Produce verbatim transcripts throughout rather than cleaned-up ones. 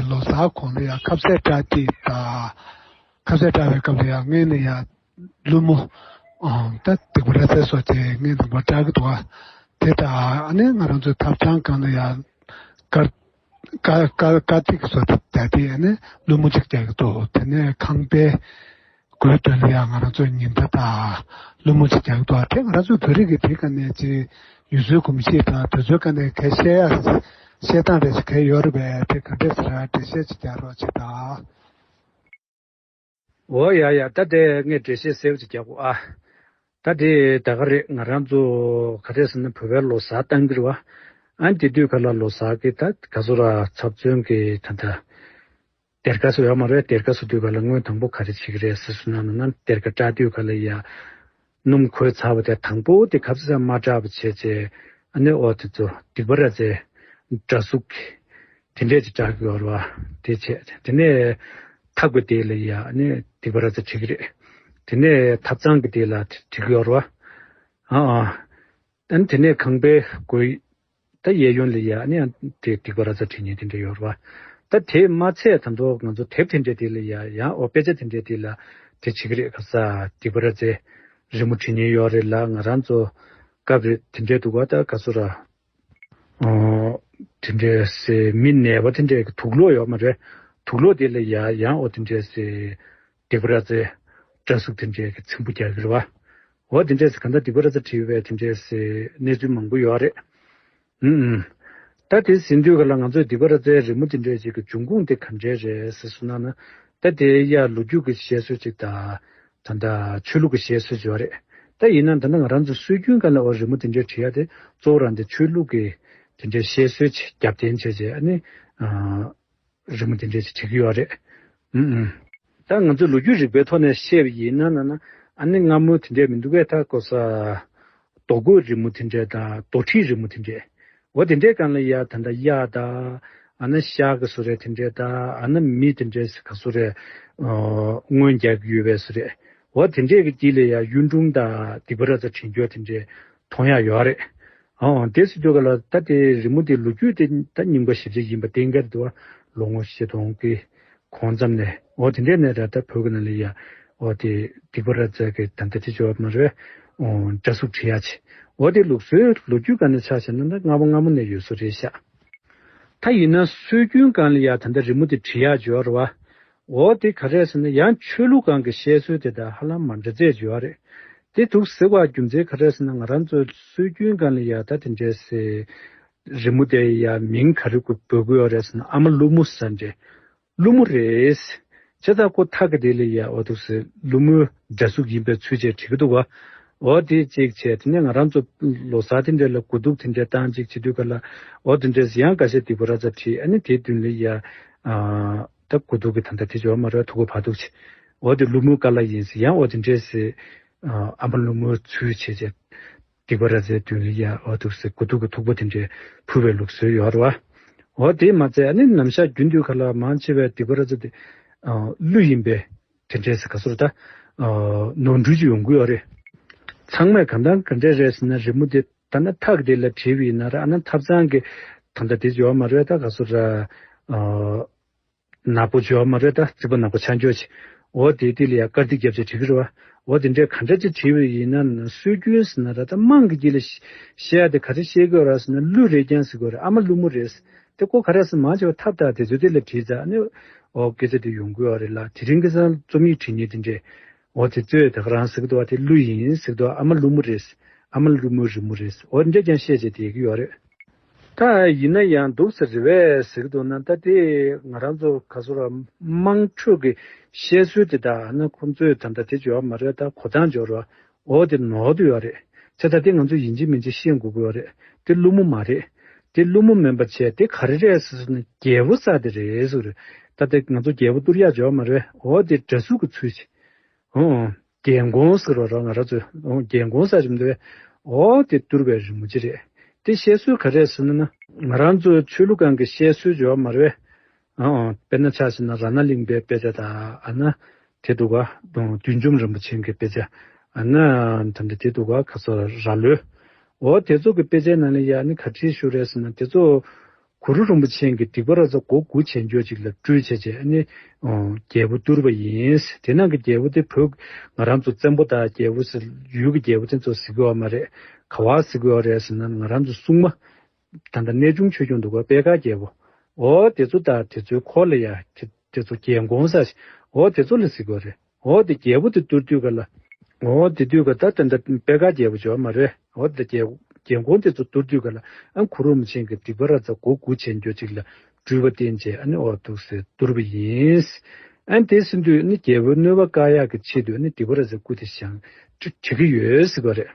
ལོ་གསར་གོང་ལ་ཡང་ཁ་ཟས་བཀྲ་དེ་དང་། ཁ་ཟས་བཀྲ་བའི་སྐབས་ལ་ཡང་སྔོན་ནས་ཡང་ཀླུ་མོ་ཨང་ད་སྡིག་པ་ར་ཙེ་སོགས་ཀྱི་སྔོན་དང་པོ་བཀྲ་གི་འདུག་ག་དེ་དང་ཨ་ནི་ང་རང་ཚོའི་ཐབ་ཚང་སྒང་ལ་ཡང་དཀར་དཀར་དཀར་དཀར་ཐིག་སོགས་དེ་དེ་ཨ་ནི་ཀླུ་མོ་གཅིག་རྒྱག་གི་འདུག་དེ་ནས་ཁང་པའི་སྒོའི་དོན་ལ་ཡང་ང་རང་ཚོའི་ཉི་ཟླ་དང་ཀླུ་མོ་གཅིག་རྒྱག་གི་འདུག་དེ་ང་རང་ཚོའི་བོད་རིགས་ཀྱི་དེ་ག་ནས་ཅི་ཡུལ་སྲོལ་གོམས་གཤིས་དང་དུས་ཚོད་ག་ནས་ག་བཤད་ཡ་བཤད་སྟངས་རེ་ཞིག་ག་ཡོད་རེད་པས། དེ་ག་འདྲས་ཟེར་འགྲེལ་བཤད་ཅིག་རྒྱག་རོགས་བྱེད་དང་། འོ་ཡ་ཡ། ད་དེ་ངས་འགྲེལ་བཤད་གསལ་པོ་ཅིག་རྒྱག་གོ་ཨ། ད་དེ་ད་ག་རེད། ང་རང་ཚོ་ག་རེ་ཟེར་ན་བོད་པའི་ལོ་གསར་བཏང་གི་རེད་བ། ཨ་དེ་དུས་ག་ལ་ལོ་གསར་གི་ད་ག་ཚོད་ར་ཚབ་མཚོན་གི་ད་ད་སྡེར་ཁ་སུ་ཡོད་མ་རེད། སྡེར་ཁ་སུ་དུས་ག་ལ་སྔོན་དང་པོ་ག་རེ་བྱེད་ཀྱི་རེད་ཟེར་སོང་ན་ན་སྡེར་ཁ་བཀྲ་དུས་ག་ལ་ཡ། སྣུམ་ཁོལ་ཚར་བ་དེ་དང་པོ་དེ་གབ་ས་མ་བཀྲ་བ་བྱས་བྱས། ཨ་ནི་འོ་དེ་ཚོ་སྡིག་པ་ར་ཙེ་འདྲ་གཟུགས་དེ་འདྲས་ཅིག་བཀྲ་གི་ཡོད་རེད་བ། དེ་བྱས་དེ་ནས་ཐབ་ཀྱི་དེ་ལ་ཡ་ཨ་ནི་སྡིག་པ་ར་ཙེ་བྲིས་ཀྱི་རེད། དེ་ནས་ཐབ་ཚང་གི་དེ་ལ་བྲིས་ཀྱི་ཡོད་རེད་བ། ཨ་ཨ། ཨ་ནི་དེ་ནས་ཁང་པའི་སྒོའི་ད་གཡས་གཡོན་ལ་ཡ་ཨ་ནི་ཡང་དེ་སྡིག་པ་ར་ཙེ་བྲིས་མཁན་དེ་འདྲས་ཡོད་རེད་བ། ད་དེ་མ་ཚད་ད་དུང་ང་ཚོ་དེབ་དེ་འདྲས་དེ་ལ་ཡ་ཡང་འོ་དཔེ་ཆ་དེ་འདྲས་དེ་ལ་དེ་བྲིས་ཀྱི་རེད། ག་ས་སྡིག་པ་ར་ཙེ་རི་མོ་བྲིས་མཁན་ཡོད་རེད་ལ། ང་རང་ཚོ་སྐབས་རེ་དེ་འདྲས་འདུག་ག་ད་ག་ཚོད་ར། ཨོ། དེ་འདྲས་སེ་མི་ནད་པ་དེ་འདྲས་ཀྱི་དུག་སློག་ཡོད་མ་རེད། དུག་སློག་དེ་ལ་ཡ་ཡང་འོ་དེ་འདྲས་སེ་སྡིག་པ་ར་ཙེ་འདྲ་གཟུགས་དེ་འདྲས་ཀྱི་ཚིམ་པོ་རྒྱག་གི་རེད་བ། འོ་དེ་འདྲས་སེ་གང་ལྟར་སྡིག་པ་ར་ཙེ་བྲིས་པའི་དེ་འདྲས་སེ་གནས་ཚུལ་མང་པོ་ཡོད་རེད། ཨུམ་ཨུམ། ད་དེ་ཟིན་དུས་ག་ལ་ང་ཚོས་སྡིག་པ་ར་ཙེའི་རི་མོ་དེ་འདྲས་ཅིག་གི་འབྱུང་ཁུངས་དེ་ག་འདྲས་རེད་ཟེར་སོང་ན་ན། ད་དེ་ཡ་ལོ་རྒྱུས་ཀྱི་བཤད་སྲོལ་ཅིག་དང་། ད་ལྟ་ཆོས་ལུགས་ཀྱི་བཤད་སྲོལ་ཅིག་ཡོད་རེད། ད་ཡིན་ན་ད་ལྟ་ང་རང་ཚོ་སྲོལ་རྒྱུན་སྒང་ལ་འོ་རི་མོ་དེ་འདྲས་བྲིས་ཡ་དེ་གཙོ་བོ་རང་དེ་ཆོས་ལུགས་ཀྱི་དེ་འདྲས་བཤད་སྲོལ་ཅིག་རྒྱབ་རྟེན་བྱས་བྱས་ཨ་ནི། རི་མོ་དེ་འདྲས་ཅིག་བྲིས་ཀྱི་ཡོད་རེད། ཨུམ་ཨུམ། ད་ང་ཚོས་ལོ་རྒྱུས་རིག་པའི་ཐོག་ནས་བཤད་པ་ཡིན་ན་ན་ན་ཨ་ནི་སྔ་མོ་དེ་འདྲས་མི་འདུག་གས། ད་ཀོ་ས་རྡོ་བརྐོས་རི་མོ་དེ་འདྲས་དང་རྡོ་ཁྲིའི་རི་མོ་དེ་འདྲས། འོ་དེ་འདྲས་སྒང་ལ་ཡ་ད་ལྟ་གཡག་དང་ཨ་ན་ཤ་གི་བཟོ་རེད་དེ་འདྲས་དང་ཨ་ན་མི་དེ་འདྲས་ག་བཟོ་རེད། ཨོ་རྔོན་རྒྱག་གི་ཡོད་པའི་བཟོ་རེད། འོ་དེ་འདྲས་ཀྱི་དཀྱིལ་ལ་ཡ་གཡུ་འབྲུག་དང་སྡིག་པ་ར་ཙེ་བྲིས་འགྱོ་དེ་འདྲས་མཐོང་ཡ་ཡོད་རེད། ཨོ་དེ་སྲིད་དུས་ག་ལ་ད་དེ་རི་མོ་དེ་ལོ་རྒྱུས་དེ་ད་རྙིང་པ་ཞེ་པོ་ཅིག་ཡིན་པ་གཏན་འཁེལ་འདུག་བ། ལོ་ངོ་བཞི་སྟོང་གི་གོང་ཙམ་ནས་འོ་དེ་འདྲས་ནས་ར་ད་བོད་ཀྱི་ནང་ལ་ཡ་འོ་དེ་སྡིག་པ་ར་ཙེ་གི་ད་ལྟ་དེ་ཅོ་མ་རེད། འོ་འདྲ་གཟུགས་བྲིས་ཡ་ཆེ། འོ་དེ་ལུགས་སྲོལ་ལོ་རྒྱུས་སྒང་ནས་ཆ་བཞག་ན་ད་སྔ་མོ་སྔ་མོ་ནས་ཡོད་བཟོ་རེད་ཤག་ད་ཡིན་ན་སྲོལ་རྒྱུན་སྒང་ལ་ཡ་ད་ལྟ་རི་མོ་དེ་བྲིས་ཡག་འབྱོར་བ། འོ་དེ་ག་རེ་ཟེར་ན་ཡང་ཆོས་ལུགས་སྒང་གི་བཤད་སྲོལ་དེ་དང་ཧ་ལམ་མ་འདྲ་ཚད་འབྱོར་བ་རེད། དེ་འདུག་ཟེར་བ་རྒྱུ་མཚན་ག་རེ་ཟེར་ན་ང་རང་ཚོ་སྲོལ་རྒྱུན་སྒང་ལ་ཡ་ད་དེ་འདྲས་སེ་རི་མོ་དེ་ཡ་མིང་ག་རེ་དགོས་འབོད་དགོས་ཡོད་རེད་ཟེར་ན་ཨ་མ་ཀླུ་མོ་ཟེར་འདྲས། ཀླུ་མོ་རེད། བྱས་ཙང་ཁོ་ཐག་གི་དེ་ལ་ཡ་འོ་འདུག་སེ་ཀླུ་མོའི་འདྲ་གཟུགས་ཡིན་པའི་ཚུལ་བྱས་བྲིས་ཀྱི་འདུག་ག་འོ་དེ་གཅིག་བྱས་དེ་ནས་ང་རང་ཚོ་ལོ་གསར་དེ་འདྲ་ལ་དགུ་ཐུག་དེ་འདྲ་བཏང་གཅིག་བྱེད་དུས་ག་ལ་འོ་དེ་འདྲས་ཡང་འགའ་ཤས་སྡིག་པ་ར་ཙ་བྲིས་ཨ་ནི་དེ་མདུན་ལ་ཡ། ད་དགུ་ཐུག་གི་ད་ལྟ་དེ་ཅོ་མ་ར་ཐུག་གོ་བ་ཐུག་ཆེ། འོ་དེ་ཀླུ་མོའི་ཀ་ལ་ཡིན་ཟེར་ཡང་འོ་དེ་འདྲས་སེ། ཨ་མ་ཀླུ་མོའི་ཚུལ་བྱས་བྱས། སྡིག་པ་ར་ཙའི་མདུན་ལ་ཡ་འོ་འདུག་སེ་དགུ་ཐུག་གི་ཐུག་པ་དེ་འདྲས་ཕུལ་བའི་ལུགས་སྲོལ་ཡོད་རེད་བ། འོ་དེ་མ་ཚད་ཨ་ནི་ནམ་ཞག་རྒྱུན་དུ་ཁ་ལ་མང་ཆེ་བའི་སྡིག་པ་ར་ཙ་དེ་ཀླུ་ཡིན་པས་དེ་འདྲས་སེ་ག་ཟེར་ད་ནོར་འཁྲུལ་ཅིག་ཡོང་གི་ཡོད་རེད། ཚང་མས་གང་ལྟར་ག་འདྲས་རེད་ཟེར་ན་རི་མོ་དེ་ད་ནི་ཐག་དེ་ལ་བྲིས་པ་ཡིན་ན་ར་ཨ་ནི་ཐབ་ཚང་གི་ད་ལྟ་དེ་ཡོད་མ་རེད་ད་ག་ཟེར་ར། ནག་པོ་འཇོག་མ་རེད་ད་རྩིག་པ་ནག་པོ་ཆ་འཇོག་ཆེ། འོ་དེ་དེ་ལ་ཡ་དཀར་ཐིག་རྒྱབ་ཆེ་བྲིས་ཀྱི་རེད་བ། འོ་དེ་འདྲས་ག་འདྲ་ཅིག་བྲིས་པ་ཡིན་ན་ན་སྲོལ་རྒྱུན་ཟེར་ན་ར་ད་དམངས་ཀྱི་དཀྱིལ་ལ་བཤད་ཡ་དེ་ག་རེ་བཤད་ཀྱི་ཡོད་ར་ཟེར་ན་ཀླུ་རེད་རྐྱང་ཟེར་གྱི་ཡོད་རེད། ཨ་མ་ཀླུ་མོ་རེད། དེ་ཀོ་ག་རེ་ཟེར་མང་ཆེ་བ་ཐབ་དང་དེ་ཚོ་དེ་ལ་བྲིས་ཙང་ཨ་ནི་འོ་སྐད་ཆ་དེ་ཡོང་གི་ཡོད་རེད་ལ། དེ་རིང་ཁ་སང་རྩོམ་ཡིག་བྲིས་མཁན་དེ་འདྲས་འོ་དེ་ཚོས་ད་ག་རང་ཟེར་གྱི་འདུག་བ། དེ་ཀླུ་ཡིན་ཟེར་གྱི་འདུག་ཨ་མ་ཀླུ་མོ་རེད། ཨ་མ་ཀླུ་མོའི་རི་མོ་རེད། འོ་འདྲས་རྐྱང་བཤད་བྱས་བསྡད་ཀྱི་ཡོད་རེད། ད་ཡིན་ན་ཡང་འདུག་ཟེར་རེད་བས་ཟེར་གྱི་འདུག་ན་ད་དེ་ང་རང་ཚོ་ག་ཚོད་ར་དམངས་ཁྲོད་ཀྱི་བཤད་སྲོལ་དེ་དག་ན་ཁོང་ཚོས་ད་ལྟ་དེ་བརྗོད་མ་རེད་ད་གོ་སྟངས་འཇོག་རོགས། འོ་དེ་ནོར་དུ་ཡོད་རེད། ཚེ་ད་དེ་ང་ཚོ་ཡིན་གཅིག་མིན་གཅིག་ཤེས་དགོས་ཀྱི་ཡོད་རེད། དེ་ཀླུ་མོ་མ་རེད། དེ་ཀླུ་མོ་མིན་པ་བྱས་དེ་ག་རེ་རེད་ཟེར་ན་རྒྱལ་པོ་ས་དེ་རེད་ཟེར་རེད། ད་དེ་ང་ཚོ་རྒྱལ་པོ་གཏོར་ཡག་འཇོག་མ་རེད། འོ་དེ་འདྲ་གཟུགས་ཀྱི་ཚུལ་བྱེད། ཨོ། རྒྱལ་འགོང་ཟེར་བ་ར་ང་རང་ཚོས་ཨོ་རྒྱལ་འགོང་ཟེར་རིམ་དེ་ཨོ་དེ་གཏོར་བའི་རི་མོ་ཅི་རེད། དེ་བཤད་སྲོལ་ག་རེ་ཟེར་ན་ན་ང་རང་ཚོའི་ཆོས་ལུགས་སྒང་གི་བཤད་སྲོལ་འབྱོར་མ་རེད། ཨོ་དཔེར་ན་ཆ་བཞག་ན་རཏྣ་གླིང་པའི་དཔེ་ཆ་དང་ཨ་ན་དེ་འདུག་ག་བདུད་འཇོམས་རིན་པོ་ཆེ་གི་དཔེ་ཆ་ཨ་ན་ད་འདི་དེ་འདུག་ག་ག་ཚོད་ར་ལོས་ཨོ་དེ་ཚོ་གི་དཔེ་ཆའི་ནང་ལ་ཡ་ནི་ག་བྲིས་ཞུ་རེད་ཟེར་ན་དེ་ཚོ། གུ་རུ་རིན་པོ་ཆེ་གིས་སྡིག་པ་ར་ཙ་མགོ་དགུ་བྱེད་འགྱོ་ཅིག་ལ་སྤྲུལ་བྱས་བྱས་ཨ་ནི་རྒྱལ་པོ་བཏུལ་བ་ཡིན། དེ་ནང་གི་རྒྱལ་པོ་དེ་བོད་ང་རང་ཚོ་བཙན་པོ་དང་རྒྱལ་པོ་ཟེར་ཡུལ་གྱི་རྒྱལ་པོ་དེ་ཚོ་ཟེར་གི་ཡོད་མ་རེད། ག་བ་ཟེར་གི་ཡོད་རེད་ཟེར་ན་ང་རང་ཚོ་སྲུང་མ། ད་ལྟ་གནས་ཆུང་ཆོས་སྐྱོང་འདུག་ག་པད་དཀར་རྒྱལ་པོ། འོ་དེ་ཚོ་དང་དེ་ཚོའི་འཁོར་ལ་ཡ་དེ་དེ་ཚོ་རྒྱལ་འགོང་ས་འོ་དེ་ཚོ་ལ་ཟེར་གི་ཡོད་རེད། འོ་དེ་རྒྱལ་པོ་དེ་བཏུལ་དུས་ག་ལ། འོ་དེ་དུས་ག་ད་དེ་འདྲ་པད་དཀར་རྒྱལ་པོ་བྱོས་མ་རེད། འོ་དེ་རྒྱལ་རྒྱལ་འགོང་དེ་ཚོ་བཏུལ་དུས་ག་ལ་ཨ་གུ་རུ་རིན་པོ་ཆེ་གི་སྡིག་པ་ར་ཙ་མགོ་དགུ་བྱེད་འགྱོ་ཅིག་ལ་སྤྲུལ་པ་བསྟན་བྱས་ཨ་ནི་འོ་འདུག་སེ་བཏུལ་བ་ཡིན། ཨ་ནི་དེ་ཟིན་དུས་ཨ་ནི་རྒྱལ་པོའི་གནོད་པ་བཀག་ཡག་གི་ཆེད་དུ་ཨ་ནི་སྡིག་པ་ར་ཙའི་སྐུ་དེ་བཞེངས་བྱེད་ཀྱི་ཡོད་ཟེར་བ་རེད།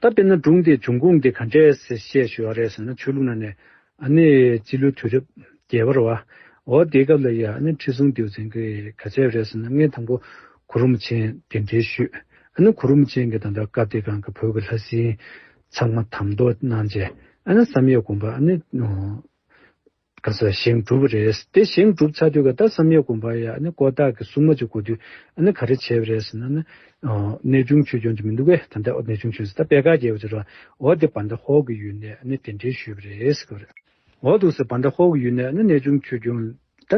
ད་དཔེར་ན་སྒྲུང་དེ་འབྱུང་ཁུངས་དེ་ག་འདྲས་སེ་བཤད་ཞུ་བ་རེད་ཟེར་ན་ཆོས་ལུགས་ནང་ནས་ཨ་ནི་སྤྱི་ལོའི་དུས་རབས་བརྒྱད་པ་རེད་བ། འོ་དེའི་སྐབས་ལ་ཡ་ཨ་ནི་ཁྲི་སྲོང་ལྡེའུ་བཙན་གྱིས་ག་བྱས་རེད་ཟེར་ན་ངས་དང་པོ་གུ་རུ་རིན་པོ་ཆེ་གདན་འདྲེན་ཞུས། ཨ་ནི་གུ་རུ་རིན་པོ་ཆེ་གིས་ད་ལྟ་སྐབས་དེ་སྒང་གི་བོད་ཀྱི་ལྷ་སྲིན་ཚང་མ་དམ་ཐོག་གནང་བྱས་ཨ་ནི་བསམ་ཡས་དགོན་པ་ཨ་ནི་ག་ས་བཞེངས་གྲུབ་པ་རེད། དེ་བཞེངས་གྲུབ་ཚར་དུས་ཀ་ད་བསམ་ཡས་དགོན་པ་ཡ་ཨ་ནི་ཀོ་ཐག་གི་སྲུང་མ་ཅིག་དགོས་དུས་ཨ་ནི་ག་རེ་བྱས་པ་རེད་ཟེར་ན་ཨ་ནི་གནས་ཆུང་ཆོས་སྐྱོང་ཅིག་མི་འདུག་གས། ད་ལྟ་གནས་ཆུང་ཆོས་སྐྱོང་ད་པད་དཀར་རྒྱལ་པོ་ཅིག་རེད་བ། འོ་དེ་བྷན་དྷ་ཧོར་གྱི་ཡུལ་ནས་ཨ་ནི་གདན་འདྲེན་ཞུས་པ་རེད་ཟེར་གི་རེད། འོ་འདུག་སེ་བྷན་དྷ་ཧོར་གྱི་ཡུལ་ནས་ཨ་ནི་གནས་ཆུང་ཆོས་སྐྱོང་ད་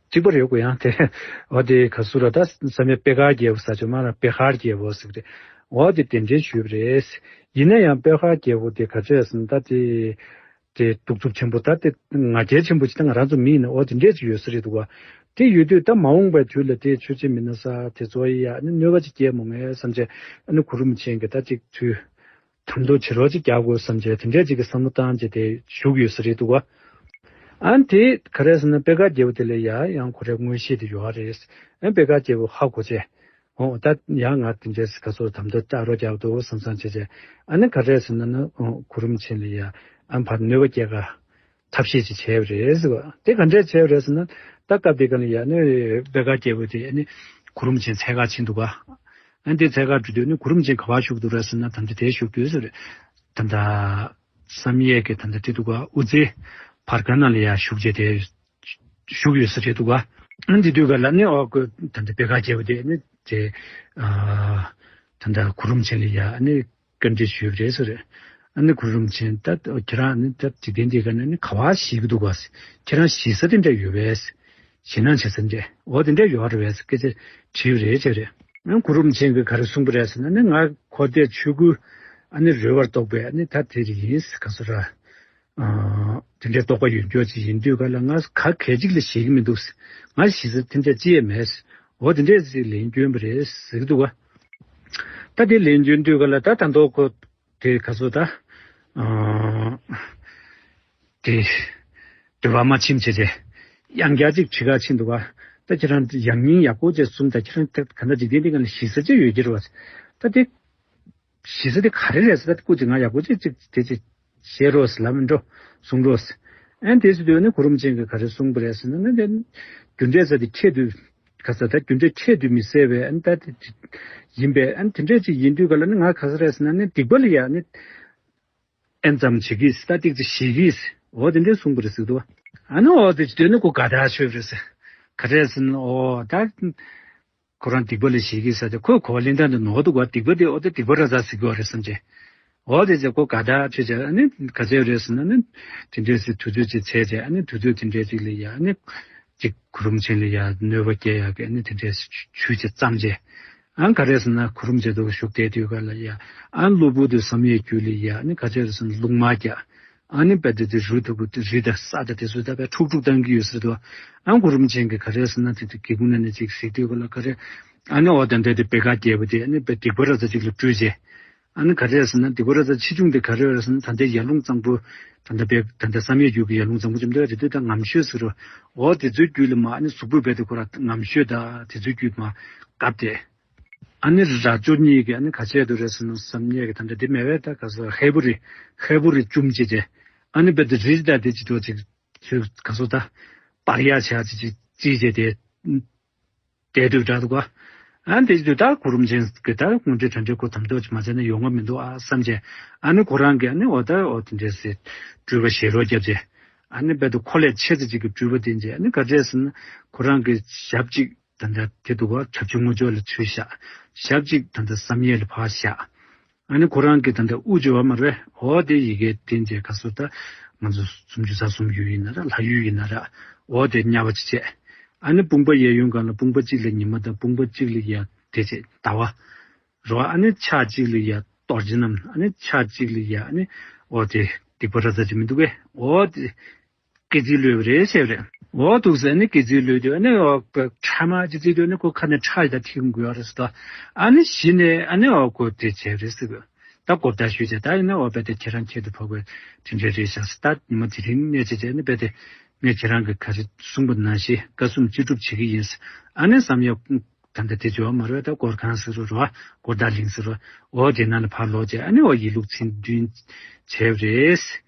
གཅིག་པ་རེད་གོ། ཡང་དེ་འོ་དེ་ག་ཟེར་ར་ད་བསམ་ཡས་པད་དཀར་རྒྱལ་པོ་ཟེར་ཆོག་མ་ར་པད་དཀར་རྒྱལ་པོ་ཟེར་གི་རེད། འོ་དེ་གདན་འདྲེན་ཞུས་པ་རེད། ཡིན་ན་ཡང་པད་དཀར་རྒྱལ་པོ་དེ་ག་ཚོད་ཟེར་ན་ད་དེ། དེ་གདུག་རྩུབ་ཆེན་པོ་ད་དེ་ང་རྒྱལ་ཆེན་པོ་ཅིག་ད་ང་རང་ཚོ་མི་ཡིན་ན་འོ་དེ་འདྲས་ཅིག་ཡོད་ས་རེད་འདུག་བ། དེ་ཡོད་དུས་ད་མ་འོངས་པའི་དུས་ལ་དེ་ཆོས་བྱེད་མི་སྣ་ས་དེ་ཚོ་ཡི་ཡ་ནི་གནོད་པ་ཅིག་སྐྱེལ་མོ་ངས་བསམ་བྱས་ཨ་ནི་གུ་རུ་རིན་པོ་ཆེ་གིས་ད་ཅིག་ཚུལ་དམ་དུ་བྱེད་རོགས་ཅིག་རྒྱག་དགོས་བསམ་བྱས་དེ་འདྲས་ཅིག་གི་བསམ་བློ་བཏང་བྱས་དེ་བཞུགས་ཡོད་ས་རེད་འདུག་བ། ཨ་ནི་དེ་ག་རེ་ཟེར་ན་པད་དཀར་རྒྱལ་པོ་དེ་ལ་ཡ་ཡང་ཁོ་རའི་མངོན་ཤེས་དེ་ཡོད་རེད། ཨ་ནི་པད་དཀར་རྒྱལ་པོ་ཧ་གོ་བྱས། འོ་ད་ཡང་ང་དེ་འདྲས་ག་ཚོད་དམ་དུ་བཅའ་རོགས་རྒྱག་འདུག་བསམ་བསམ་བྱས་བྱས་ཨ་ནི་ག་རེ་ཟེར་ན་ནི་འོ་གུ་རུ་རིན་པོ་ཆེ་ལ་ཡ་ཨ་ནི་ཕར་གནོད་པ་སྐྱེལ་ག་ཐབས་ཤེས་ཅིག་བྱས་པ་རེད་ཟེར་བ། དེ་ག་འདྲས་བྱས་པ་རེད་ཟེར་ན་ད་སྐབས་དེ་ག་ལ་ཡ་ནི་པད་དཀར་རྒྱལ་པོ་དེ་ཨ་ནི་གུ་རུ་རིན་པོ་ཆེ་འཚོལ་ག་ཕྱིན་འདུག་ག་ཨ་ནི་དེ་འཚོལ་ག་འགྲོ་དུས་ནི་གུ་རུ་རིན་པོ་ཆེ་ག་པར་བཞུགས་འདུག་རེད་ཟེར་ན་ད་ལྟ་དེ་བཞུགས་འདུག་ཟེར་རེད། ད་ལྟ་བསམ་ཡས་ཀྱི་ད་ལྟ་དེ་འདུག་ག་དབུ་རྩེ་བར་ཁང་ནང་ལ་ཡ་བཞུགས་བྱས་དེ། བཞུགས་ཡོད་ས་རེད་འདུག་ག་ཨ་འདི་དུས་ག་ལ་ནི་ཨོ་ཀོ་ད་ལྟ་པད་དཀར་རྒྱལ་པོ་དེ་ནི་དེ་ཨ་ད་ལྟ་གུ་རུ་རིན་པོ་ཆེ་ལ་ཡ་ནི་བཀའ་འདྲི་ཞུས་པ་རེད་ཟེར། ཨ་ནི་གུ་རུ་རིན་པོ་ཆེ་ད་ཁྱེད་རང་ནི་ད་འཇིག་རྟེན་འདི་ག་ནས་ནི་ག་བ་ཞིག་འདུག་ག་ཁྱེད་རང་ཞིག་ས་དེ་འདྲ་ཡོད་པས། ཞེད་སྣང་བྱེད་ས་འདྲ་འོ་དེ་འདྲ་ཡོད་རེད་པས་སྐད་ཆ་དྲིས་པ་རེད་ཅེས་རེད། ཨ་གུ་རུ་རིན་པོ་ཆེ་གིས་ག་རེ་གསུངས་པ་རེད་ཟེར་ན་ནི་ང་ཁོ་དེ་ཆོས་སྐུ་ཨ་ནི་རོལ་བར་གཏོགས་པའི་ཨ་ནི་ད་དེ་རིགས་ཡིན་ག་ཟེར་ར། དེ་འདྲའི་རྟོགས་པ་ཡོད་མཁན་ཅིག་ཡིན་དུས་ག་ལ་ང་ག་གལ་ཅིག་ལ་ཞེད་ཀྱི་མི་འདུག་ང་ཞེད་ས་དེ་འདྲ་ཅི་ཡང་མེད། འོ་དེ་འདྲས་ཅིག་ལན་བསྐྱོན་པ་རེད་ཟེར་གྱི་འདུག་ག་ད་དེ་ལན་བསྐྱོན་དུས་ག་ལ་ད་ད་མདོ་ཁོ་དེ་ག་ཚོད་ད་དེ་འདོད་པ་མ་ཆེན་བྱས་ཏེ་ཡང་བསྐྱར་ཅིག་དྲི་ག་ཕྱིན་འདུག་ག་ད་ཁྱེད་རང་ཡང་སྙིང་ཡག་པོ་བྱས་གསུངས། ད་ཁྱེད་རང་ད་ག་འདྲ་འཇིག་རྟེན་འདི་ག་ལ་ཞེད་ས་ཅི་ཡོད་ཀྱི་རེད་བ། ད་དེ། ཞེད་ས་དེ་ག་རེ་རེད་ཟེར་ད་སྐུ་མཁྱེན་ང་ཡག་པོ་ཅིག་ཅིག་དེ་ཅིག་བཤད་རོགས་ཟེར་ལབ་མི་འགྲོ་གསུང་རོགས་ཟེར། ཨན་དེ་ཟེར་དུས་ནི་གུ་རུ་རིན་པོ་ཆེ་གིས་ག་རེ་གསུངས་པ་རེད་ཟེར་ན་ནི་དེ་རྒྱུ་འབྲས་ས་དེ་ཁྱད་དུ་ག་ས་ད་རྒྱུ་འབྲས་ཁྱད་དུ་མི་གསལ་བས་ཨན་ད་དེ་ཡིན་པས་ཨན་དེ་འདྲས་ཅིག་ཡིན་དུས་ག་ལ་ནི་ང་ག་ས་རེད་ཟེར་ན་ནི་སྡིག་པ་ལ་ཡ་ནི་ཨན་ཙམ་བྱེད་ཀྱིས་ད་ཏིག་ཙི་ཞེད་ཀྱིས་འོ་དེ་འདྲས་གསུངས་པ་རེད་ཟེར་དུས་ཨ་ནི་འོ་དེ་ཅིག་དོན་ནི་ཁོ་དགའ་ཐག་ཆོད་པ་རེད་ཟེར་ག་རེ་ཟེར་ན་འོ་ད། ཁོ་རང་སྡིག་པ་ལ་ཞེད་ཀྱིས་ཟེར་ཏེ་ཁོས་གོ་བ་ལེན་སྟངས་དེ་ནོར་འདུག་ག་སྡིག་པ་དེ་ཨོ་དེ་སྡིག་པ་ར་ཙ་ཟེར་གྱི་ཡོད་རེད་བསམ་བྱས། ཨོ་དེ་ཚེ་ཁོ་དགའ་ཐག་ཆོད་བྱས་ཨ་ནི་ག་ཚོད་རེད་ཟེར་ན་ནི་དེ་འདྲས་སེ་དུས་ཚོད་ཅིག་ཚད་བྱས་ཨ་ནི་དུས་ཚོད་དེ་འདྲས་ཅིག་ལ་ཡ་ཨ་ནི་ཅིག་གུ་རུ་རིན་པོ་ཆེ་ལ་ཡ་གནོད་པ་སྐྱེལ་ཡག་གི་ཨ་ནི་དེ་འདྲས་སེ་ཇུས་ཅིག་བརྩམས་བྱས། ཨ་ནི་ག་རེ་ཟེར་ན་གུ་རུ་རིན་པོ་ཆེ་དུ་བཞུགས་བསྡད་དུས་ག་ལ་ཡ་ཨ་ནི་གློ་བུར་དུ་བསམ་ཡས་རྒྱུད་ལ་ཡ་ཨ་ནི་ག་ཚོད་རེད་ཟེར་ན་རླུང་དམར་རྒྱག་ཨ་ནི་དཔེ་དེ་དེ་རུ་ཐུག་དེ་རི་དང་ས་དང་དེ་ཚོ་ད་དཔེ་འཁྲུག་འཁྲུག་བཏང་གི་ཡོད་ཟེར་དུས། ཨ་གུ་རུ་རིན་པོ་ཆེ་གིས་ག་རེ་ཟེར་ན་དེ་དེ་སྒེའུ་ཁུང་ནང་ནས་ཅིག་གཟིགས་དུས་ག་ལ་ག་རེ། ཨ་ནི་འོ་ད་འདྲ་དེ་པད་དཀར་རྒྱལ་པོ་དེ་ཨ་ནི་དཔེ་སྡིག་པ་ར་ཙ་ཅིག་ལ་སྤྲུལ་བྱས། ཨ་ནི་ག་རེ་ཟེར་ན་སྡིག་པ་ར་ཙ་ཆེ་ཆུང་དེ་ག་རེ་རེད་ཟེར་ན་ད་ལྟའི་ཡར་ཀླུང་གཙང་པོ་ད་ལྟ་པད་ད་ལྟ་བསམ་ཡས་རྒྱུད་ཀྱི་ཡར་ཀླུང་གཙང་པོ་ཅིག་འདྲ་རེད་དུས་ད་ངམ་ཤོད་ཟེར་རོ། འོ་དེ་ཚོའི་རྒྱུད་ལ་མ་ཨ་ནི་གཟུགས་པོ་རྦད་དེ་ཁོ་ར་ངམ་ཤོད་ད་དེ་ཚོའི་རྒྱུད་མ་བཀབ་སྟེ། ཨ་ནི་རྭ་ཅོ་གཉིས་ཀྱིས་ཨ་ནི་ག་ཚད་དུ་རེད་ཟེར་ན་བསམ་ཡས་ཀྱི་ད་ལྟ་འདི་མེད་པས་ད་ག་ས་ཧས་པོ་རི་ཧས་པོ་རི་བཅུམ་བྱས་ཏེ་ཨ་ནི་རྦད་དེ་རི་ད་དེ་ཅི་ཐོག་ཅིག་ཚུལ་ག་ཚོད་ད་པར་ཡག་བྱ་ཅིག་ཅིག་ཅིག་བྱས་ཏེ་བསྡད་དུས་འདྲ་འདུག་ག་ཨ་ནི་དེ་ཅི་ཐོག་ད་གུ་རུ་རིན་པོ་ཆེ་གི་ད་དངོས་འབྲེལ་དྲན་འབྲེལ་ཁོ་དམ་ཐོག་ཅིག་མ་བྱས་ན་ཡོང་བ་མི་འདུག་ཨ་བསམ་བྱས། ཨ་ནི་ཁོ་རང་གིས་ཨ་ནི་འོ་ད་འོ་དེ་འདྲས་སེ་སྤྲུལ་པ་ཞལ་རོགས་བརྒྱབ་བྱས། ཨ་ནི་རྦད་དེ་ཁོ་ལས་ཆེ་ཙམ་ཅིག་གི་སྤྲུལ་པ་བསྟན་བྱས་ཨ་ནི་ག་འདྲས་ཟེར་ན་ཁོ་རང་གི་ཞབས་གཅིག་ད་ལྟ་དེ་འདུག་ག་བྱབ་ཆུ་སྔོ་ཕྱོགས་ལ་ཚུར་བཞག་ཞབས་གཅིག་ད་ལྟ་བསམ་ཡས་ལ་ཕར་བཞག་ཨ་ནི་ཁོ་རང་གི་ད་ལྟ་དབུ་འབྱོར་བ་མ་རེད། འོ་དེ་ཡི་གེ་བསྟན་བྱས་ག་ཚོད་ད་ ང་ཚོ་སུམ་ཅུ་རྩ་གསུམ་ཡུལ་ཡིན་ན་ར་ལྷ་ཡུལ་ཡིན་ན་ར། འོ་དེ་དམྱལ་བ་ཅིག་བྱས། ཨ་ནི་དཔུང་པ་གཡས་གཡོན་སྒང་ལ་དཔུང་པ་གཅིག་ལ་ཉི་མ་དང་དཔུང་པ་གཅིག་ལ་ཡ་དེ་བྱས་ཟླ་བ། རོ། ཨ་ནི་ཕྱག་གཅིག་ལ་ཡ་གཏོར་ཆེན་ནམ། ཨ་ནི་ཕྱག་གཅིག་ལ་ཡ་ཨ་ནི་འོ་དེ་སྡིག་པ་ར་ཙ་ཅིག་མི་འདུག་གས། འོ་དེ་སྐེ་ཚིགས་གློད་པ་རེད་ཟེར་བ་རེད། འོ་འདུག་ཟེར་ནི་སྐེ་ཚིགས་གློད་དུས་ཨ་ནི་འོ་ཁྲག་མ་ཅིག་བརྩིས་དུས་ཨ་ནི་ཁོ་ཁ་ནས་ཁྲག་ཡི་ད་ཐིག་འགུལ་བ་རེད་ཟེར་ད། ཨ་ནི་གཞི་ནས་ཨ་ནི་འོ་ཁོ་དེ་བྱས་རེད་ཟེར་གི། ད་གོ་བརྡ་ཞུས་བྱས་ད་ཡིན་ན་འོ་བས་དེ་ཁྱེད་རང་ཁྱེད་དུ་ཕོག་པའི་དེ་འདྲའི་རེད་ཤག་ཟེར། ད་ཉི་མ་དེ་རིང་གནས་བྱས་བྱས་ནི་བས་དེ་ངས་ཁྱེད་རང་གི་ག་རེ་གསུངས་པ་ནང་བཞིན་དགའ་གསུམ་ཅི་སྒྲུབ་བྱེད་ཀྱི་ཡིན་ཟེར། ཨ་ནི་བསམ་ཡ། ད་ལྟ་དེ་འབྱོར་མ་རེད། ད་སྐོར་ཁང་ཟེར་རོ་རོ། སྐོར་བདག་གླིང་ཟེར་རོ། འོ་དེ་ནང་ལ་ཕར་ལོག་བྱས་ཨ་ནི་འོ་ཡིན་ལུགས་ཚིག་འདོན་བྱས་པ་རེད།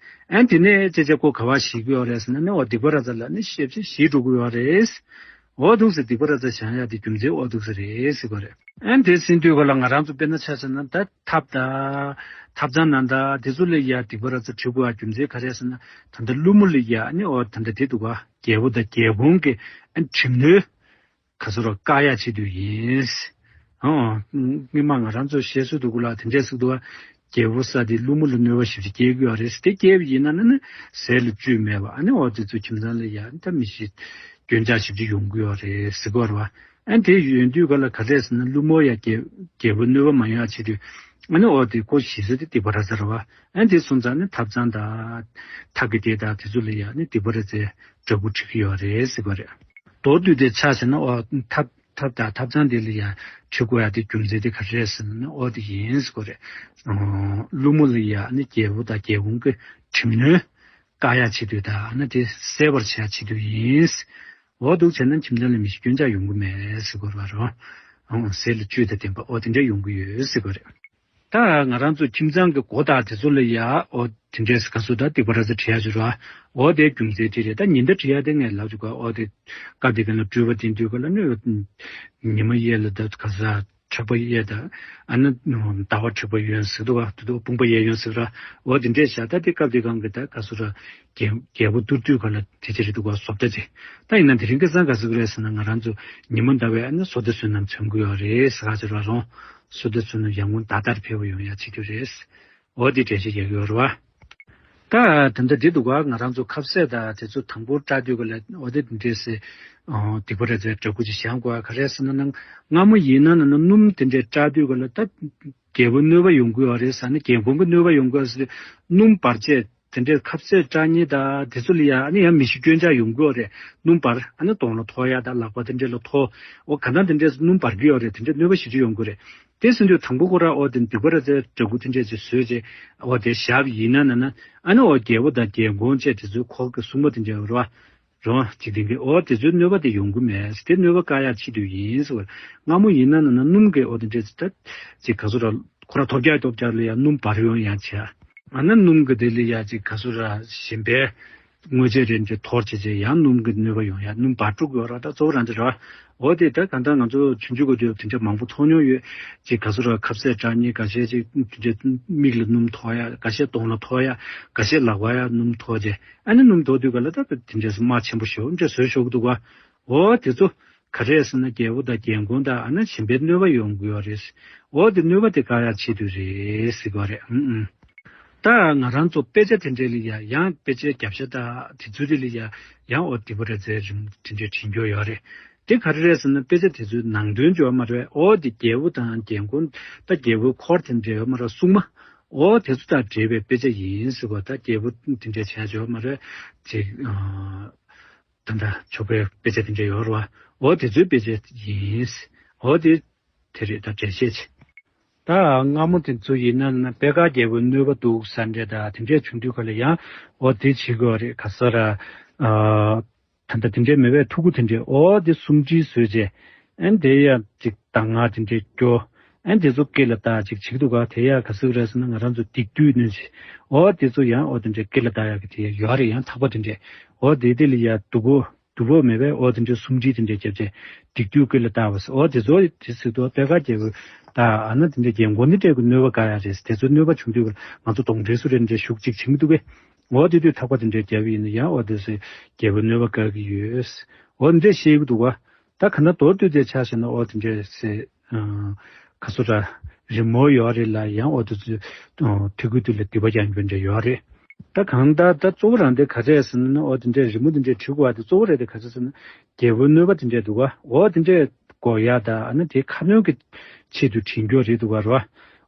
ཨ་ནི་དེ་ནས་ཅེ་ཅེ་ཁོ་ག་བ་ཞིག་ཡོད་རེད་ཟེར་ན་ནི་འོ་སྡིག་པ་ར་ཙ་ལ་ནི་ཤེས་བྱ་ཞིག་འགྲོ་གི་ཡོད་རེད། འོ་འདུག་ཟེར། སྡིག་པ་ར་ཙ་བཞག་ཡ་དེ་རྒྱུ་མཚན་འོ་འདུག་ཟེར་རེད་ཟེར་གོ་རེད། ཨ་ནི་དེ་ཟིན་དུས་ག་ལ་ང་རང་ཚོ་དཔེར་ན་ཆ་བཞག་ན་ད་ཐབ་ད་ཐབ་ཚང་ནང་ད་དེ་ཚོ་ལ་ཡ་སྡིག་པ་ར་ཙ་བྲི་དགོས་ཡ་རྒྱུ་མཚན་ག་རེ་ཟེར་ན་ད་ལྟ་ཀླུ་མོ་ལ་ཡ་ཨ་ནི་འོ་ད་ལྟ་དེ་འདུག་ག་རྒྱལ་པོ་དང་རྒྱལ་འགོང་གི་ཨ་ནི་གྲིབ་གནོན། ག་ཚོད་རོ་བཀག་ཡ་ཆེད་དུ་ཡིན། ཨོ། སྔོན་མ་ང་རང་ཚོ་བཤད་སྲོལ་འདུག་གོ་ལ་དེ་འདྲས་ཟེར་འདུག་བ། རྒྱལ་པོ་ས་དེ་ཀླུ་མོ་ལ་གནོད་པ་ཞེ་པོ་ཅིག་སྐྱེལ་གི་ཡོད་རེད། དེ་སྐྱེལ་བ་ཡིན་ན་ནི་ཟས་ལ་བཅུད་མེད་པ་ཨ་ནི་འོ་དེ་ཚོ་ཁྱིམ་ཚང་ལ་ཡ་ད་མི་ཤི་སྐྱོན་ཆག་ཞེ་པོ་ཅིག་ཡོང་གི་ཡོད་རེད་ཟེར་གི་ཡོད་རེད་བ། ཨ་ནི་དེ་ཡོང་དུས་ག་ལ་ག་རེ་ཟེར་ན་ཀླུ་མོ་ཡ་རྒྱལ་རྒྱལ་པོ་གནོད་པ་མ་ཡོང་ཡ་ཆེད་དུ་ཨ་ནི་འོ་དེ་ཁོ་ཤི་ས་དེ་སྡིག་པ་ར་ཙ་རེད་བ། ཨ་ནི་དེ་སོང་ཙང་ནི་ཐབ་ཚང་དང་ཐབ་ཀྱི་དེ་དང་དེ་ཚོ་ལ་ཡ་ཨ་ནི་སྡིག་པ་ར་ཙའི་འདྲ་སྐུ་བྲི་གི་ཡོད་རེད་ཟེར་གི་ཡོད་རེད། མདོར་བསྡུས་ཏེ་ཆ་བཞག་ན་འོ་ཐབ་ཐབ་དང་ཐབ་ཚང་དེ་ལ་ཡང་བྲི་དགོས་ཡ་དེ་རྒྱུ་མཚན་དེ་ག་རེ་རེད་ཟེར་ན་འོ་དེ་ཡིན་ཟེར་གོ་རེད། ཨོ། ཀླུ་མོ་ལ་ཡང་ནི་རྒྱལ་པོ་དང་རྒྱལ་འགོང་གི་གྲིབ་གནོན་བཀག་ཡ་ཆེད་དུ་དང་ནི་དེ་སེལ་བར་བྱེད་ཡ་ཆེད་དུ་ཡིན། འོ་འདུག་བྱས་ན་ཁྱིམ་ཚང་ལ་མི་ཤི་སྐྱོན་ཆག་ཡོང་གི་མེད་ཟེར་གོ་རེད་བ་རོ། ཨོ་ཟས་ལ་བཅུད་དང་ལྡན་པ་འོ་དེ་འདྲ་ཡོང་གི་ཡོད་ཟེར་གོ་རེད། ད་ང་རང་ཚོ་ཁྱིམ་ཚང་གི་སྒོ་དང་དེ་ཚོ་ལ་ཡ་ཨོ་དེ་འདྲས་ག་ཚོད་ད་སྡིག་པ་ར་ཙ་བྲི་ཡ་ཞུ་ར། ཨོ་དེ་རྒྱུ་མཚན་དེ་རེད། ད་ཉི་ཟླ་བྲི་ཡ་དེ་ངས་ལབ་ཅིག་ག་ཨོ་དེ་སྐབས་དེ་ག་ལ་སྤྲུལ་པ་དེ་འདུས་ག་ལ་ནི་ཉི་མ་གཡས་ལ་ད་ག་ས་ཕྱུག་པ་གཡས་ད་ཨ་ན་ཟླ་བ་ཕྱུག་པ་གཡོན་ཟེར་འདུག་ག་དེ་དུ་དཔུང་པ་གཡས་གཡོན་ཟེར་ར། ཨོ་དེ་འདྲས་བཞག་ད་དེ་སྐབས་དེ་གང་གི་ད་ག་ཚོད་ར་རྒྱལ་རྒྱལ་པོ་ཐུར་དུས་ག་ལ་དེ་ཅི་རེད་འདུག་ག་བཟོ་ལྟ་ཅི། ད་ཡིན་ན་དེ་རིང་ཁ་སང་ག་ཟེར་གི་རེད་ཟེར་ན་ང་རང་ཚོ་ཉི་མ་ཟླ་བའི་ཨ་ན་བསོད་བདེ་བསོད་ནམས་མཚོན་གི་ཡོད་རེད་ཟེར་ག་ཟེར་བ་རུང་། བསོད་བདེ་བསོད་ནམས་ཡར་ངོ་ཟླ་ལྟར་འཕེལ་བ་ཡོང་ཡ་བྱེད་རྒྱུ་རེད། འོ་དེ་འགྲེལ་བཤད་རྒྱག་གི་ཡོད་རེད་བ། ད་ད་ལྟ་འདི་འདུག་ག་ང་རང་ཚོ་ཁ་ཟས་དང་དེ་ཚོ་དང་པོ་བཀྲ་དུས་ག་ལ་འོ་དེ་འདྲས་སེ། སྡིག་པ་ར་ཙའི་འདྲ་སྐུ་ཅིག་བཞེངས་དགོས་ག་རེ་ཟེར་ན་ན་སྔ་མོ་ཡིན་ན་ན་ན་སྣུམ་དེ་འདྲས་བཀྲ་དུས་ག་ལ་ད་རྒྱལ་པོ་གནོད་པ་ཡོང་གི་ཡོད་རེད་ཟེར་ན་རྒྱལ་འགོང་གི་གནོད་པ་ཡོང་གི་ཡོད་ཟེར་སྣུམ་འབར་བྱས། དེ་འདྲའི་ཁ་ཟས་བཀྲ་ཉེ་དང་དེ་ཚོ་ལ་ཡང་ཨ་ནི་ཡང་མི་ཤི་སྐྱོན་ཆག་ཡོང་གི་ཡོད་རེད། སྣུམ་འབར་ཨ་ནི་གདོང་ལ་ཐོགས་ཡ་དང་ལག་པ་དེ་འདྲ་ལ་ཐོགས། འོ་ག་ན་དེ་འདྲའི་སྣུམ་འབར་གི་ཡོད་རེད། དེ་འདྲའི་གནོད་པ་ཞེ་པོ་ཅིག་ཡོང་གི་རེད། དེ་ཟིན་དུས་དང་པོ་ཁོ་ར་འོ་དེ་སྡིག་པ་ར་ཙའི་འདྲ་སྐུ་དེ་འདྲས་ཅིག་བཟོས་རྗེས་འོ་དེ་བཞག་ཡིན་ན་ན་ན་ཨ་ནི་འོ་རྒྱལ་པོ་དང་རྒྱལ་འགོང་བཅས་དེ་ཚོའི་འཁོར་གྱི་སྲུང་མ་དེ་འདྲ་ཡོད་རེད་བ། རོ། འཇིག་རྟེན་གྱི་འོ་དེ་ཚོའི་གནོད་པ་དེ་ཡོང་གི་མེད། དེ་གནོད་པ་བཀག་ཡག་ཆེད་དུ་ཡིན་ཟེར་བ། སྔ་མོ་ཡིན་ན་ན་ན་སྣུམ་གྱི་འོ་དེ་འདྲས་ད་ཅིག་ག་ཚོད་ར་ཁོ་ར་ཐོབ་རྒྱག་ཐོབ་རྒྱག་ལ་ཡང་སྣུམ་འབར་ཡོང་ཡང་བྱས། ཨ་ན་སྣུམ་གྱི་དེ་ལ་ཡང་ཅིག་ག་ཚོད་ར་ཞིམ་པའི་དངོས་ཆས་རེ་འདྲ་འཐོར་བྱས་བྱས་ཡང་སྣུམ་གྱི་གནོད་པ་ཡོང་ཡ་སྣུམ་འབར་དཀྲུག་ཡོད་ར། ད་གཙོ་བོ་རང་འདི་ར། འོ་དེ་ད་གང་ལྟར་ང་ཚོ་ཆུང་ཆུང་གི་དུས་དེ་འདྲ་མང་པོ་མཐོང་མྱོང་ཡོད། ཅིག་ག་ཚོད་ར་ཁ་ཟས་བཀྲ་ཉེ་འགའ་ཤས་ཅིག་དེ་འདྲ་མིག་ལ་སྣུམ་ཐོགས་ཡ་འགའ་ཤས་གདོང་ལ་ཐོགས་ཡ་འགའ་ཤས་ལག་པ་ཡ་སྣུམ་ཐོགས་བྱས། ཨ་ནི་སྣུམ་དོ་དུས་ག་ལ་ད་དེ་འདྲས་སུ་རྨ་ཆེན་པོ་ཞོ་འདྲས་བཟོས་ཞོག་འདུག་ག་འོ་དེ་ཚོ་ག་རེ་ཟེར་ན་རྒྱལ་པོ་དང་རྒྱལ་འགོང་དང་ཨ་ན་གཞན་པའི་གནོད་པ་ཡོང་གི་ཡོད་རེད། འོ་དེ་གནོད་པ་དེ་བཀག་ཡག་ཆེད་དུ་རེད་ཟེར་གི་རེད། ཨུ་ཨུ། ད་ང་རང་ཚོ་དཔེ་ཆ་དེ་འདྲས་ལ་ཡ་ཡང་དཔེ་ཆའི་རྒྱབ་ཤ་དང་དེ་ཚོ་དེ་ལ་ཡ་ཡང་འོ་སྡིག་པ་ར་ཙའི་རིམ་དེ་འདྲས་བྲིས་འགྱོ་ཡོད་རེད། དེ་ག་རེ་རེད་ཟེར་ན་དཔེ་ཆ་དེ་ཚོའི་ནང་དོན་འགྱོ་མ་རེད། འོ་དེ་རྒྱལ་པོ་དང་རྒྱལ་འགོང་ད་རྒྱལ་པོའི་འཁོར་དེ་འདྲས་ཡོད་མ་རེད་སྲུང་མ། འོ་དེ་ཚོ་དང་འབྲེལ་བའི་དཔེ་ཆ་ཡིན་ཟེར་བ། ད་རྒྱལ་པོ་དེ་འདྲས་བྱས་བྱས་མ་རེད། ཅིག་ཨ། ད་ལྟ་ཆོག་པའི་དཔེ་ཆ་དེ་འདྲས་ཡོད་རེད་བ། འོ་དེ་ཚོའི་དཔེ་ཆ་ཡིན། འོ་དེ་དེ་རེད། ད་འགྲེལ་བཤད་ཆེ། ད་སྔ་མོ་དེ་ཚོ་ཡིན་ན་ན་པེ་ཀ་རྒྱལ་པོའི་གནོད་པ་འདུག་ས་འདྲས་ད་དེ་འདྲས་བྱུང་དུས་ག་ལ་ཡང་འོ་དེ་བྱེད་དགོས་རེད། ག་ས་ར་ཨ། ད་ལྟ་དེ་འདྲའི་མེད་པའི་ཐུགས་ཁུར་དེ་འདྲའི་འོ་དེ་སུམ་སྒྲིལ་བཟོས་རྗེས་ཨན་དེ་ཡ་ཅིག་གདམས་ངག་དེ་འདྲའི་སྐྱོ། ཨན་དེ་ཚོ་སྐེ་ལ་བཏགས་ཅིག་བྱེད་ཀྱི་འདུག་ག་དེ་ཡ་ག་ཟིག་རེད་ཟེར་ན་ང་རང་ཚོ་སྡིག་སྡུད་གནོད་བྱེད་འོ་དེ་ཚོ་ཡང་འོ་དེ་འདྲའི་སྐེ་ལ་བཏགས་ཡ་གི་དེ་ཡ་ཡོད་རེད། ཡང་ཐག་པ་དེ་འདྲའི་འོ་དེ་དེ་ལ་ཡ་སྡུག་པོ་སྡུག་པོ་མེད་པའི་འོ་དེ་འདྲའི་སུམ་སྒྲིལ་དེ་འདྲའི་རྒྱབ་བྱས་སྡིག་སྡུད་སྐེ་ལ་བཏགས་པ་ཟེར་འོ་དེ་ཚོ་དེ་ཟེར་དུས་པད་དཀར་རྒྱལ་པོ་ད་ཨ་ན་དེ་འདྲའི་རྒྱལ་མགོན་ནི་འདྲ་གི་གནོད་པ་བཀག་ཡ་རེད། དེ་ཚོ་གནོད་པ་བྱུང་དུས་ང་ཚོ་གདོན་འདྲེ་སུ་རེད་འདྲ་ཞུགས་ཅིག་བྱེད་མི་འདུག་གས། འོ་དེ་དུས་ཐག་པ་དེ་འདྲའི་རྒྱབ་ཡིན་ན་ཡང་འོ་དེ་ཚོས་རྒྱལ་པོའི་གནོད་པ་བཀག་གི་ཡོད། འོ་འདྲ་བཤད་ཀྱི་འདུག་བ། ད་ག་ན་མདོར་བསྡུས་ཏེ་ཆ་བཞག་ན་འོ་དེ་འདྲའི་སེ་ཁ་སོ་ར་རི་མོ་ཡོད་རེད་ལ་ཡང་འོ་དེ་ཚོས་ཐུགས་ཁུར་དེ་ལ་སྡིག་པ་རྒྱག་རྒྱུ་འདྲ་ཡོད་རེད། ད་གང་ལྟར་ད་གཙོ་བོ་རང་དེ་ག་རེ་ཟེར་ན་ཨོ་དེ་འདྲའི་རི་མོ་དེ་འདྲའི་བྲིས་དགོས་པ་དེ་གཙོ་བོ་རེད་དེ་ག་རེ་ཟེར་ན་རྒྱལ་པོའི་གནོད་པ་དེ་འདྲའི་འདུག་ག་ཨོ་དེ་འདྲའི་འགོག་ཡ་ད་ཨ་ན་དེ་ཁ་སྣོན་གྱི་ཆེད་དུ་བྲིས་རྒྱུ་རེད་འདུག་ག་རོ།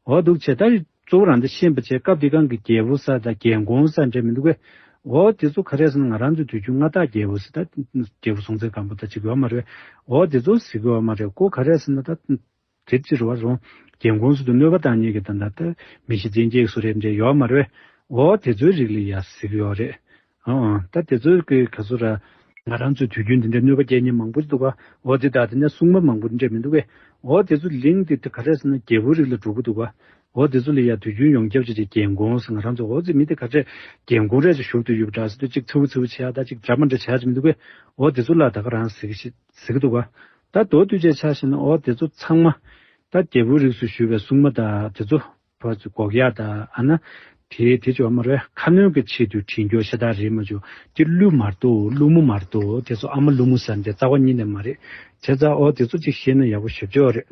ཨོ་འདུག་བྱས་ད་གཙོ་བོ་རང་དེ་ཤེས་པ་བྱས་སྐབས་དེ་གང་གི་རྒྱལ་པོ་ས་ད་རྒྱལ་འགོང་ས་འདྲ་མི་འདུག་གས། ཨོ་དེ་ཚོ་ག་རེ་ཟེར་ན་ང་རང་ཚོའི་དུས་རྒྱུན་མངའ་བདག་རྒྱལ་པོ་ཟེར་ད་རྒྱལ་པོ་སྲོང་བཙན་སྒམ་པོ་ད་ཅིག་ཡོད་མ་རེད། ཨོ་དེ་ཚོ་ཟེར་གི་ཡོད་མ་རེད་ཀོ་ག་རེ་ཟེར་ན་ད། དེ་ཅི་རུ་བ་རུང་རྒྱལ་འགོང་སུ་དུ་གནོད་པ་བཏང་ཉེན་གྱི་ད་ད་ལྟ་མི་ཤི་བཙན་གྱིས་སུ་རེད་འདྲ་ཡོད་མ་རེད། འོ་དེ་ཚོའི་རིགས་ལ་ཡ་གཟིགས་ཡོད་རེད། ཨང་ད་དེ་ཚོའི་གི་ག་ཚོད་ར་ང་རང་ཚོའི་དུས་རྒྱུན་འདི་འདྲ་གནོད་པ་སྐྱེལ་ཉེན་མང་པོ་འདུག་ག་འོ་དེ་ད་དེ་ནས་སྲུང་མ་མང་པོ་འདྲ་མི་འདུག་གས། འོ་དེ་ཚོ་གླིང་དེ་དེ་ག་རེ་ཟེར་ན་རྒྱལ་པོའི་རིགས་ལ་གྲུབ་ཀྱི་འདུག་ག་འོ་དེ་ཚོ་ལ་ཡ་དུས་རྒྱུན་ཡོངས་ཁྱབ་བྱས་ཏེ་རྒྱལ་འགོང་ཟེར་ང་རང་ཚོ་འོ་ཚེ་མི་དེ་ག་ཚོད་རྒྱལ་འགོང་རེད་ཅེས་ཞུགས་དུ་ཡོད་པ་འདྲ་ཟེར་དུས་གཅིག་ཚ་བོ་ཚ་བོ་བྱེད་ཡ་ད་གཅིག་འདྲ་མ་འདྲ་བྱེད་ཡ་ཅིག་མི་འདུག་གས། འོ་དེ་ཚོ་ལ་ད་ག་རང་གཟིགས་ཤིག་གཟིགས་འདུག་ག་ད་མདོར་བསྡུས་བྱས་ཆ་བཞག་ན་འོ་དེ་ཚོ་ཚང་མ་ད་རྒྱལ་པོའི་རིགས་སུ་ཞུགས་པའི་སྲུང་མ་དང་དེ་ཚོ་ཕར་ཚུར་འགོག་ཡག་དང་ཨ་ན་དེ་དེ་ཅོ་མ་རེད་ཁ་སྣོན་གྱི་ཆེད་དུ་བྲིས་འགྱོ་ཤ་སྟག་རེད་མ་ཅོ། དེ་ཀླུ་མ་གཏོགས་ཀླུ་མོ་མ་གཏོགས་དེ་ཚོ་ཨ་མ་ཀླུ་མོ་ཟེར་འདི་རྩ་བ་ཉིད་ནས་མ་རེད། བྱས་ཙང་འོ་དེ་ཚོ་ཅིག་ཤེས་ན་ཡག་པོ་ཞེ་པོ་ཅིག་རེད།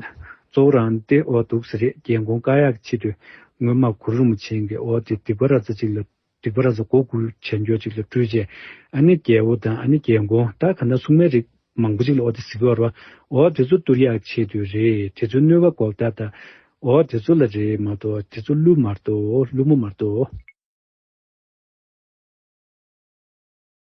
གཙོ་བོ་རང་དེ་འོ་འདུག་ཟེར་རེད་རྒྱལ་འགོང་བཀག་ཡག་ཆེད་དུ་སྔོན་མ་གུ་རུ་རིན་པོ་ཆེ་གིས་འོ་དེ་སྡིག་པ་ར་ཙ་ཅིག་ལ། སྡིག་པ་ར་ཙ་མགོ་དགུ་བྱས་འགྱོ་ཅིག་ལ་སྤྲུལ་བྱས། ཨ་ནི་རྒྱལ་པོ་དང་ཨ་ནི་རྒྱལ་འགོང་ད་ག་ན་སྲུང་མའི་རིགས་མང་པོ་ཅིག་ལ་འོ་དེ་ཟེར་གི་ཡོད་རེད་བ། འོ་དེ་ཚོ་གཏོར་ཡག་ཆེད་དུ་རེད་དེ་ཚོའི་གནོད་པ་འགོག་ད་ད། འོ་དེ་ཚོ་ལ་རེད་མ་གཏོགས་དེ་ཚོ་ཀླུ་མ་གཏོགས་ཀླུ་མོ་མ་གཏོགས།